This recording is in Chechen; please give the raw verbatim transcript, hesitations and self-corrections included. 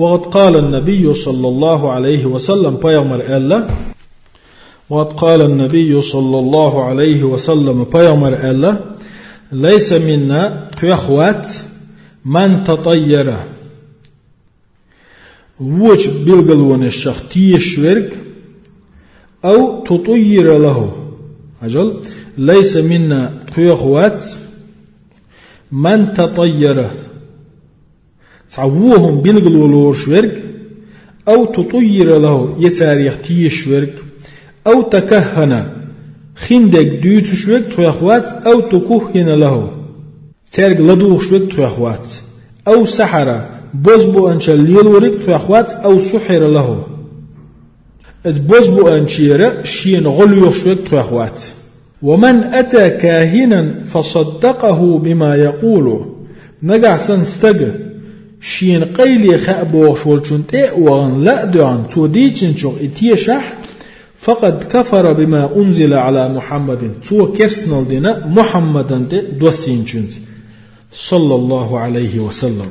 وقد قال النبي صلى الله عليه وسلم, пайхамара аьлла. وقد قال النبي صلى الله عليه وسلم, пайхамара аьлла: ليس منا, тхох вац, من تطير, вочу билгалонех тешаш верг, أو تطير له. Хьажал, ليس منا, тхох вац, من تطير, цхьа во хӀума билгало лоруш верг, أو تطير له, я царех тешаш верг, أو تكهن, хиндерг дуьйцуш верг тхох вац, أو تكهن له, цаьрга ладугӀуш верг тхох вац, أو سحر, бозбуунчал лелориг тхох вац, أو سحر له, иза бозбуунчера шена гӀо лоьхуш верг тхох вац. ومن أتى كاهنا فصدقه بما يقول, нагахь санна стага шена къайле хаьа бохуш волчунна тӀе а вахана, ла а доьгӀна, цо дийцинчух и тешахь, فقد كفر بما أنزل على محمد, цо керстанал дина Мухьаммадна тӀе доссийначуьнца, صلى الله عليه وسلم.